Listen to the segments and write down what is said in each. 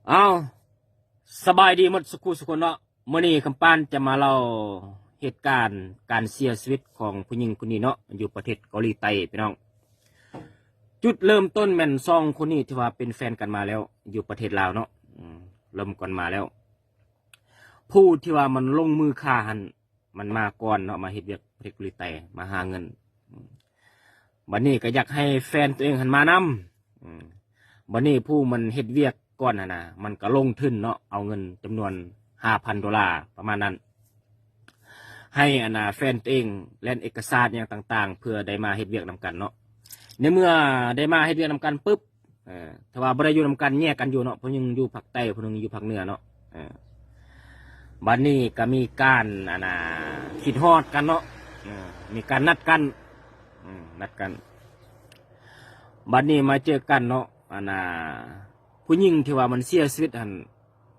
ເອົາ ສະບາຍດີໝົດສຸຄູ່ສຸຄົນເນາະ. ມື້ນີ້ຄຳປານຈະມາເລົ່າເຫດການການເສຍຊີວິດຂອງຜູ້ຍິງຄົນນີ້ເນາະ ຢູ່ປະເທດເກົາຫຼີໃຕ້ພີ່ນ້ອງ. ຈຸດເລີ່ມຕົ້ນແມ່ນສອງຄົນນີ້ທີ່ວ່າເປັນແຟນກັນມາແລ້ວ ຢູ່ປະເທດລາວເນາະ ອືມ ລົມກັນມາແລ້ວ. ຜູ້ທີ່ວ່າມັນລົງມືຂ້າຫັ້ນ ມັນມາກ່ອນເນາະ ມາເຮັດວຽກປະເທດເກົາຫຼີໃຕ້ ມາຫາເງິນ. ອືມ ບັດນີ້ກໍຢາກໃຫ້ແຟນຕົວເອງຫັ້ນມານຳ. ອືມ ບັດນີ້ຜູ້ມັນເຮັດວຽກກ່ອນຫັ້ນນະ ມັນກໍລົງທຶນເນາະ ເອົາເງິນຈຳນວນຫ້າພັນໂດລາ ປະມານນັ້ນ ໃຫ້ອັນນາ ແຟນຕົວເອງແລ່ນເອກະສານຫຍັງຕ່າງໆ ເພື່ອໄດ້ມາເຮັດວຽກນຳກັນເນາະ. ໃນເມື່ອໄດ້ມາເຮັດວຽກນຳກັນປຶບ ເອີ ຖ້າວ່າບໍ່ໄດ້ຢູ່ນຳກັນ ແຍກກັນຢູ່ເນາະ ຜູ້ໜຶ່ງຢູ່ພາກໃຕ້ ຜູ້ໜຶ່ງຢູ່ພາກເໜືອເນາະ. ເອີ ບັດນີ້ກໍມີການ ອັນນາ ຄິດຮອດກັນເນາະ ເອີ ມີການນັດກັນ ອືມ ນັດກັນ. ບັດນີ້ມາເຈີກັນເນາະ ອັນນາ ຜູ້ຍິງທີ່ວ່າມັນເສຍຊີວິດຫັ້ນ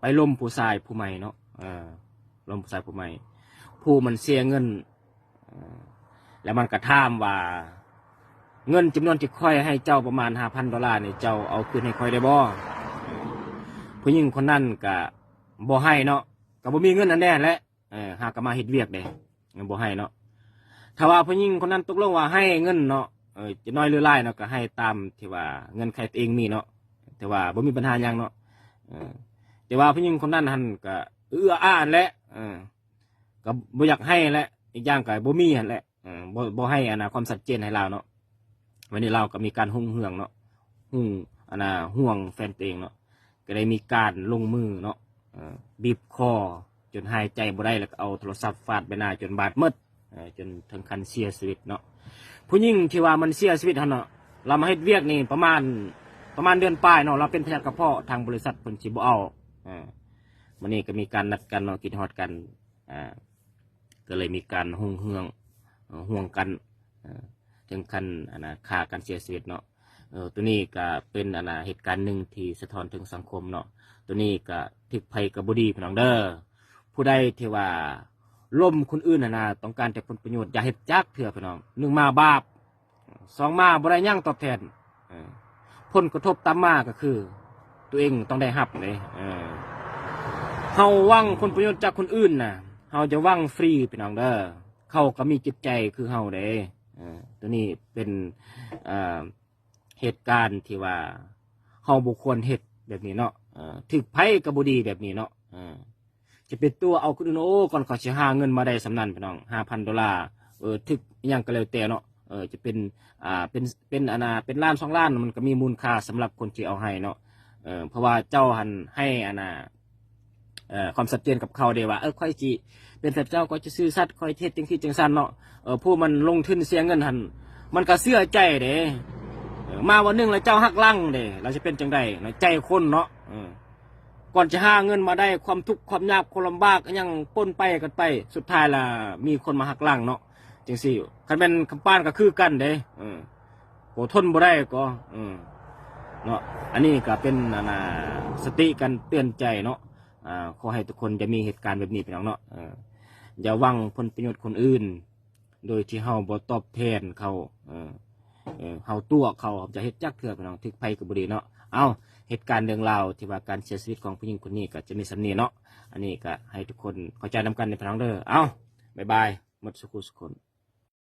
ໄປລົມຜູ້ຊາຍຜູ້ໃໝ່ເນາະ ເອີ ລົມຜູ້ຊາຍຜູ້ໃໝ່ ຜູ້ມັນເສຍເງິນ ເອີ ແລ້ວມັນກໍຖາມວ່າ ເງິນຈຳນວນທີ່ຂ້ອຍໃຫ້ເຈົ້າປະມານຫ້າພັນໂດລານີ້ ເຈົ້າເອົາຄືນໃຫ້ຂ້ອຍໄດ້ບໍ່? ຜູ້ຍິງຄົນນັ້ນກໍບໍ່ໃຫ້ເນາະ ກໍບໍ່ມີເງິນຫັ້ນແຫຼະ ເອີ ຫາກໍມາເຮັດວຽກເດ້ ບໍ່ໃຫ້ເນາະ. ຖ້າວ່າຜູ້ຍິງຄົນນັ້ນຕົກລົງວ່າໃຫ້ເງິນເນາະ ເອີ ຈະໜ້ອຍຫຼືຫຼາຍເນາະ ກໍໃຫ້ຕາມທີ່ວ່າເງື່ອນໄຂຕົວເອງມີເນາະ ແຕ່ວ່າບໍ່ມີບັນຫາຫຍັງເນາະ ເອີ ແຕ່ວ່າຜູ້ຍິງຄົນນັ້ນຫັ້ນກໍເອື້ອອາຫັ້ນແຫຼະ ເອີ ກໍບໍ່ຢາກໃຫ້ແຫຼະ ອີກຢ່າງກໍບໍ່ມີຫັ້ນແຫຼະ ເອີ ບໍ່ ບໍ່ໃຫ້ອັນນາ ຄວາມຊັດເຈນໃຫ້ລາວເນາະ. ວັນນີ້ລາວກໍມີການຮຸ່ງເຮືອງເນາະ ຮຸ່ງ ອັນນາ ຫ່ວງແຟນຕົວເອງເນາະ ກໍໄດ້ມີການລົງມືເນາະ ເອີ ບີບຄໍ ຈົນຫາຍໃຈບໍ່ໄດ້ ແລ້ວກໍເອົາໂທລະສັບຟາດໃບໜ້າຈົນບາດໝົດ ເອີ ຈົນເຖິງຂັ້ນເສຍຊີວິດເນາະ. ຜູ້ຍິງທີ່ວ່າມັນເສຍຊີວິດຫັ້ນເນາະ ລາວມາເຮັດວຽກນີ້ປະມານ ປະມານເດືອນປາຍເນາະ ລາວເປັນພະຍາດກະເພາະ ທາງບໍລິສັດເພິ່ນຊິບໍ່ເອົາ ເອີ ມື້ນີ້ກໍມີການນັດກັນເນາະ ຄິດຮອດກັນ ອ່າ ກໍເລີຍມີການຮຸ່ງເຮືອງ ເອີ ຫ່ວງກັນ ເອີ ເຖິງຂັ້ນ ອັນນາ ຂ້າກັນເສຍຊີວິດເນາະ. ເອີ ໂຕນີ້ກໍເປັນ ອັນນາ ເຫດການໜຶ່ງທີ່ສະທ້ອນເຖິງສັງຄົມເນາະ ໂຕນີ້ກໍຖືກໃຜກໍບໍ່ດີພີ່ນ້ອງເດີ. ຜູ້ໃດທີ່ວ່າລົມຄົນອື່ນຫັ້ນນະ ຕ້ອງການແຕ່ຜົນປະໂຫຍດ ຢ່າເຮັດຈັກເທື່ອພີ່ນ້ອງ. ໜຶ່ງມາບາບ ສອງມາບໍ່ໄດ້ຫຍັງຕອບແທນ ເອີ ຜົນກະທົບຕາມມາກໍຄືຕົວເອງຕ້ອງໄດ້ຮັບເດ້. ເອີ ເຮົາຫວັງຜົນປະໂຫຍດຈາກຄົນອື່ນນະ ເຮົາຈະຫວັງຟຣີພີ່ນ້ອງເດີ. ເຂົາກໍມີຈິດໃຈຄືເຮົາເດ້. ເອີ ໂຕນີ້ເປັນ ເອີ ເຫດການທີ່ວ່າເຮົາບໍ່ຄວນເຮັດແບບນີ້ເນາະ ເອີ ຖືກໃຜກໍບໍ່ດີແບບນີ້ເນາະ ເອີ ຈະໄປຕົວະເອົາຄົນອື່ນ ໂອ້ ກ່ອນເຂົາຊິຫາເງິນມາໄດ້ສ່ຳນັ້ນພີ່ນ້ອງ ຫ້າພັນໂດລາ ເອີ ຖືກອີ່ຫຍັງກໍແລ້ວແຕ່ເນາະ ເອີ ຈະເປັນ ອ່າ ເປັນ ເປັນ ອັນນາ ເປັນລ້ານສອງລ້ານ ມັນກໍມີມູນຄ່າສຳລັບຄົນທີ່ເອົາໃຫ້ເນາະ ເອີ ເພາະວ່າເຈົ້າຫັ້ນໃຫ້ ອັນນາ ເອີ ຄວາມຊັດເຈນກັບເຂົາເດ້ວ່າ ເອີ ຂ້ອຍຊິເປັນແບບເຈົ້າ ຂ້ອຍຈະຊື່ສັດ ຂ້ອຍເຮັດຈັ່ງຊີ້ຈັ່ງຊັ້ນເນາະ. ເອີ ຜູ້ມັນລົງທຶນເສຍເງິນຫັ້ນ ມັນກໍເຊື່ອໃຈເດ້. ເອີ ມາວັນໜຶ່ງແລ້ວເຈົ້າຫັກຫຼັງເດ້ ລາວຊິເປັນຈັ່ງໃດເນາະ ໃຈຄົນເນາະ. ເອີ ກ່ອນຈະຫາເງິນມາໄດ້ ຄວາມທຸກຄວາມຍາກຄວາມລຳບາກຫຍັງປົນໄປກັນໄປ ສຸດທ້າຍລະມີຄົນມາຫັກຫຼັງເນາະ ຈັ່ງຊີ້. ຄັນແມ່ນຄຳປານກໍຄືກັນເດ້ ເອີ ກໍທົນບໍ່ໄດ້ກໍ ເອີ ເນາະ. ອັນນີ້ກໍເປັນ ອັນນາ ສະຕິກັນເຕືອນໃຈເນາະ. ອ່າ ຂໍໃຫ້ທຸກຄົນຢ່າມີເຫດການແບບນີ້ພີ່ນ້ອງເນາະ ເອີ ຢ່າຫວັງຜົນປະໂຫຍດຄົນອື່ນ ໂດຍທີ່ເຮົາບໍ່ຕອບແທນເຂົາ ເອີ ເອີ ເຮົາຕົວະເຂົາ ເຮົາຈະເຮັດຈັກເທື່ອພີ່ນ້ອງ ຖືກໃຜກໍບໍ່ດີເນາະ. ເອົາ ເຫດການເລື່ອງລາວທີ່ວ່າການເສຍຊີວິດຂອງຜູ້ຍິງຄົນນີ້ກໍຈະມີສ່ຳນີ້ເນາະ. ອັນນີ້ກໍໃຫ້ທຸກຄົນເຂົ້າໃຈນຳກັນເດີພີ່ນ້ອງເດີ. ເອົາ ບາຍບາຍ ໝົດສຸຄູ່ສຸຄົນ.